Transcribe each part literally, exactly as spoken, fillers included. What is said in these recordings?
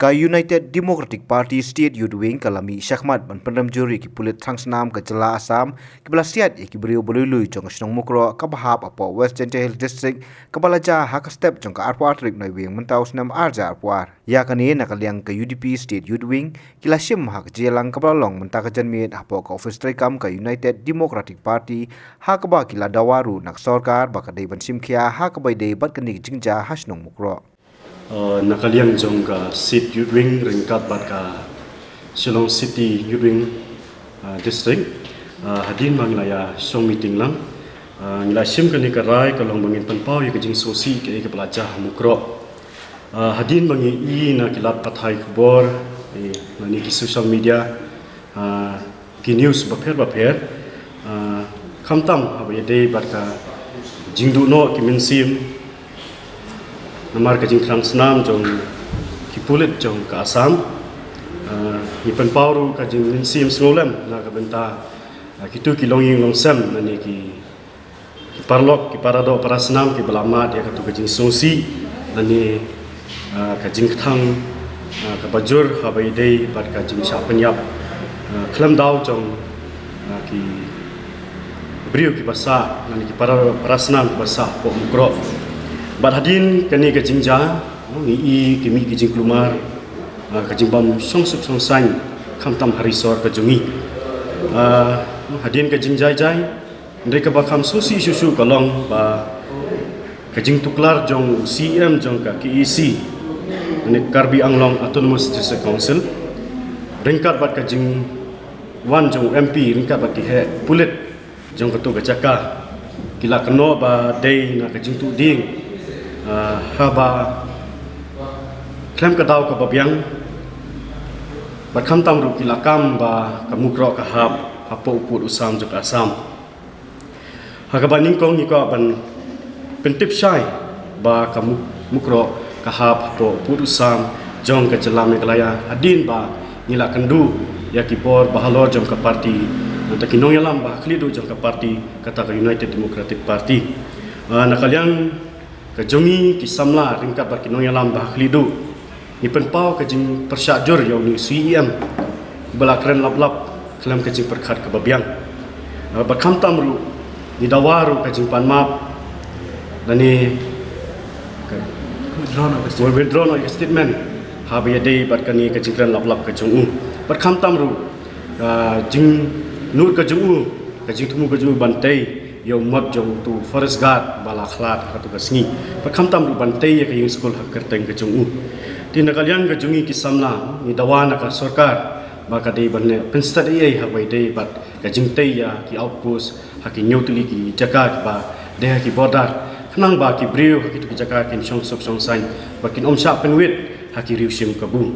Ka United Democratic Party State Youth Wing ka la mih shakhmat ban pynrem jur ïa ki pulit thrang snam ka jylla Assam kiba la siat ïa ki briew ba lui lui jong ka shnong Mukroh kaba hap hapoh West Jaintia Hills District, kaba la jia ha ka step jong ka arphew ar tarik Naiwieng mynta u snem arhajar arphew ar. Ïa kane na ka liang ka U D P State Youth Wing ki la shim ha ka jingïalang kaba la long mynta ka janmiet hapoh ka ophis treikam ka United Democratic Party, ha kaba ki la dawa ruh na ka sorkar ba ka dei ban shim khia ha kaba ïadei bad kane ka jingjia ha shnong Mukroh. Uh, na ka liang jong ka State Youth Wing ryngkat bad ka Shillong City Youth Wing, uh, District, uh, hadien ba ngi la ïa shong meeting lang, uh, ngi la shim kane ka rai ka long ba ngin pynpaw ïa ka jingsngewsih kaei kaba la jia ha Mukroh. Uh, hadien ba ngi i na ki lad pathai khubor, eh, lane ki social media, uh, ki news bapher bapher, uh, khamtam haba ïadei bad ka jingduh noh ki mynsiem namar ka jingthrang snam jong ki pulit jong ka Assam. Uh, ngi pynpaw ruh ka jingmynsiem sngewlem na ka bynta, uh, kito ki longïing longsem lane ki, ki paralok, ki paradoh parasnam kiba la mad ïa kato ka jingsngewsih lane, ah, ka jingkthang, ah, kaba jur haba ïadei bad ka jingshah pynïap, ah, khlem daw jong, ah, ki briew kiba sah lane ki para, parasnam kiba sah hapoh Mukroh. Bad hadien kane ka jingjia, ngi i ki mih ki jingkulmar, ah, ka jingbym shongsuk shongsaiñ khamtam ha resort ka jong ngi. Ah, hadien ka jingjia jai, hynrei kaba kham sngewsih shuh shuh ka long ba ka jingtuklar jong u C E M jong ka K A C, lane Karbi Anglong Autonomous District Council, ryngkat bad ka jingwan jong u M P ryngkat bad ki heh pulit jong kato ka jaka, ki la kynnoh ba dei na ka jingtuh dieng, ah, haba khlem ka daw kaba biang, bad khamtam ruh ki la kam ba ka Mukroh ka hap hapoh u pud u sam jong ka Assam. Ha kaba nyngkong ngi kwah ban pyntip shai ba ka Muk-, Mukroh ka hap hapoh u pud u sam jong ka jylla Meghalaya hadien ba ngi la kynduh ïa ki bor ba halor jong ka party, nangta ki nongïalam ba ha khlieh duh jong ka party, kata ka United Democratic Party. Ah, na ka liang ka jong ngi ki samla ryngkat bad ki nongïalam ba ha khlieh duh, ngi pynpaw ka jingpyrshah jur ïa une u C E M ba la kren lap lap khlem ka jingpyrkhat kaba biang. Ah, bad khamtam ruh ngi dawa ruh ka jingpan map lane ka withdraw noh ka statement haba ïadei bad kane ka jingkren lap lap ka jong u. Bad khamtam ruh, ah, jingnud ka jong u, ka jingthmu ka jong u ban tei ïa u mot jong uto u forest guard ba la khlad ha kato ka sngi. Bad khamtam ruh ban tei ïa ka ïing skul ha ka kyrteng ka jong u. Te na ka liang ka jong ngi ki samla ngi dawa na ka sorkar ba ka dei ban leh pynstet ei ei ha kaba ïadei bad ka jingtei ïa ki outpost ha ki hynñiew tylli ki jaka kiba dei ha ki border, khnang ba ki briew ha kito ki jaka kin shongsuk shongsaiñ bad kin ym shah pynwit ha ki riew shim kabu.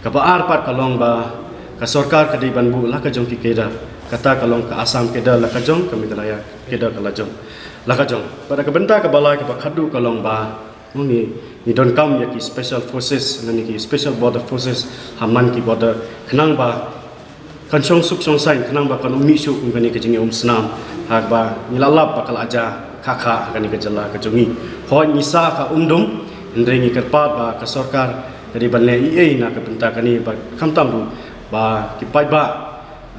Kaba ar pat ka long ba ka sorkar ka dei ban buh la ka jong ki kader, kata ka long ka Assam kader la ka jong, ka Meghalaya kader ka la jong, la ka jong. Bad ka bynta kaba lai kaba khatduh ka long ba ngi, ngi donkam ïa ki special forces lane ki special border forces ha man ki border, khnang ba kan shongsuk shongsaiñ, khnang ba kan ym mih shuh kum kane ka jingïaumsnam ha kaba ngi la lap ba ka la jia kha kha ha kane ka jylla ka jong ngi. Hooid ngi sah ka umdum, hynrei ngi kyrpad ba ka sorkar ka dei ban leh ei ei na ka bynta kane, bad khamtam ruh ba ki paidbah,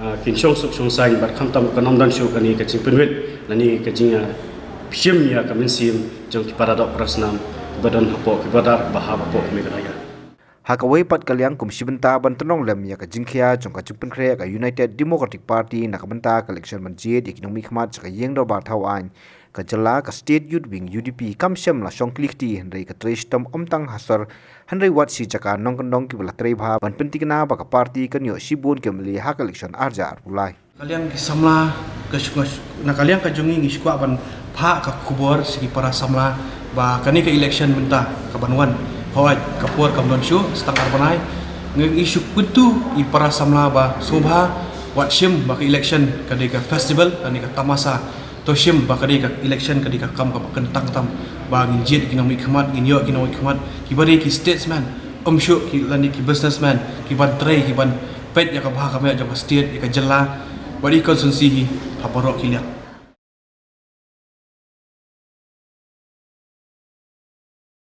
ah, kin shongsuk shongsaiñ bad khamtam ruh kan ym don shuh kane ka jingpynwit lane ka jing, ah, shim ïa ka mynsiem jong ki paradoh parasnam ba don hapoh ki border ba hap hapoh Meghalaya. Ha kawei pat ka liang kum shi bynta ban tynrong lem ïa ka jingkhia jong ka jingpynkhreh ka United Democratic Party na ka bynta ka election ban jied ïa ki nongmihkhmat sha ka ïing dorbar thaw aiñ ka jylla, ka State Youth Wing, U D P, kam shym la shong khlieh kti, hynrei ka trei shitom ym tang ha sor, hynrei wat shi jaka nongkyndong kiba la trei bha ban pyntikna ba ka party kan ïoh shibun ki M L A ha ka election arhajar arphew lai. Ka liang ki samla, ka shu-, na ka liang ka jong ngi ngi shu kwah ban phah ka khubor sha ki para samla ba kane ka election mynta ka ban wan, hooid ka por kam don shuh, sa tang ar bnai. Ngi, ngi shu kyntu ïa ki para samla ba sngewbha wat shim ba ka election ka dei ka festival lane ka tamasa. To shim ba ka dei ka election ka dei ka kam kaba kyntang tam, ba ngin jied ïa ki nongmihkhmat, ngin ïoh ïa ki nongmihkhmat kiba dei ki statesman, ym shuh ki lane ki businessman, ki ban trei, ki ban peit ïa ka bha ka miat jong ka state, ïa ka jylla bad ïa ki constituency hi ha baroh ki liang.